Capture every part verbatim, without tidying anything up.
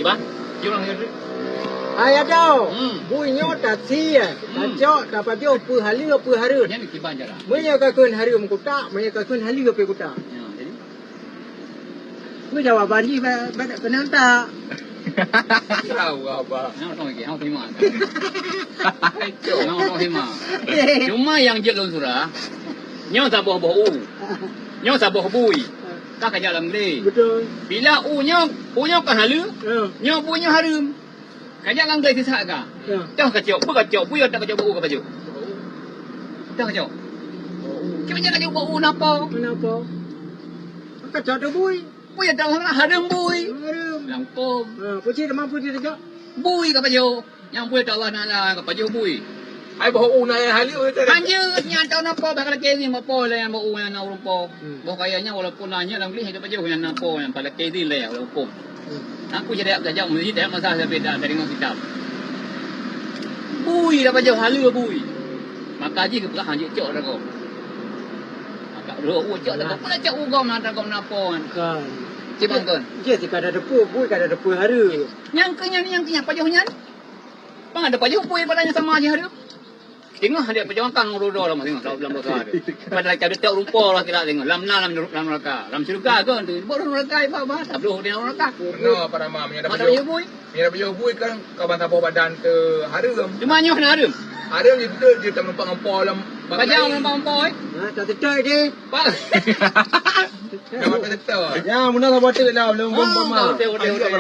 Bah, jurang ya. Hai adoe, hmm, bui nyoe tasie, hmm, tacok, tapajoh, peue haleue, peue hareuem. Nyan kiban cara. Meunyoe ka kheun hareuem kutak, meunyoe ka kheun haleue pih kutak. Ya, jadi? Peue jawaban jih ba, ba, keuneuk tak? Tahu apa? Hang tong lagi, hang terima. Hang tong terima. Cuma nyang jeuet lôn sura, nyoe saboh boh u. Nyoe saboh bui. Ka kajak lam glé. Betul. Bila u nyoe, u nyoe ka haleue, ya, nyoe bui nyoe hareuem. Kajak lam glé sisak ka. Ya. Toh kacok, peue kacok, peue nyang tak kacok bak u ka pajoh. Toh kacok. Cuma nyang kacok bak u napa? Kenapa? Kacok tu bui. Peue nyang tak hareuem bui. Hareuem. Lam huköm. Ha, peue cit mampu dia tegak? Bui ka pajoh. Nyang bui tak Allah Taala ka pajoh bui. Ai boh u na nyang haleue tu. Hanjeuet nyan tahu napa bah ka lakée izin bak po lé nyang boh u nyang na ureueng po. Hmm. Boh kaya nyan walaupun na nyan lam gleh, dia pajoh nyang na po nyang ka lakée izin lé walaupun. Hmm. Aku jadi tajak meuji tajak masa sabé dah dari ngon kitab. Bui dah pajoh haleue bui. Maka jih keupeugah hanjeuet cok dah kau. Maka roh u cok dah kau. Pula cok u gom na dah gom na po kan. Kan. Cibang kan. Dia sih kada depu bui kada depu haleue. Nyang keu nyan nyang keu nyan pajoh nyan. Bang ada pajoh bui pada nyang sama aja hareuem. Tengah dia pajoh kan ngon roda lah tengah dalam dosa tu. Pada lagi ada tak rupa lah kira tengah. Lam na lam lam neraka. Lam syurga ke tu. Buat neraka iba bah. Tak boleh dia neraka. Benar apa nama menyada pajoh bui. Menyada pajoh bui kan kaban saboh badan tu hareuem. Cuma nyoh na hareuem. Hareuem je tu dia tak nampak nampak lam. Pajoh nampak nampak eh. Ha tak tetap ke. Pak. Nama tak tetap. Ya, muna lah batik dah belum Ah, belum pama. Betul, betul, betul.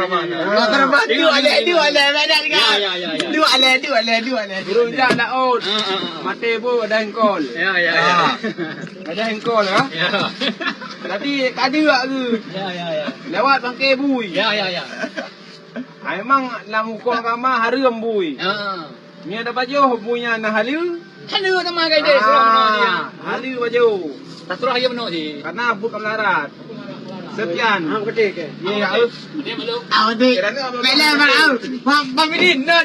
Dua alat, dua alat, alat tiga. Ya, ya, ya, ya. Dua alat, dua alat, dua alat. Turun dah laut. Ah, ah, ah. Mati pun ada engkol. Ya, ya, ya. Ah. Ada engkol ah. Ya. Tadi kada ke? Ya, ya, ya. Lewat bangkai bui. Ya, ya, ya. Ha, memang lam hukum agama hareuem bui. Ha. Meunyoe tapajoh bui nyan na haleue. Haleue teuma ka ideh surah meunoe jih. Haleue pajoh. Tasurah je meunoe jih. Karena buet ka meularat. Sekian. Ha, betul ke? Ye, ha, betul. Betul, betul. Ha, betul. Kerana apa? Baiklah, Mak. Bang, Bang Idin, non.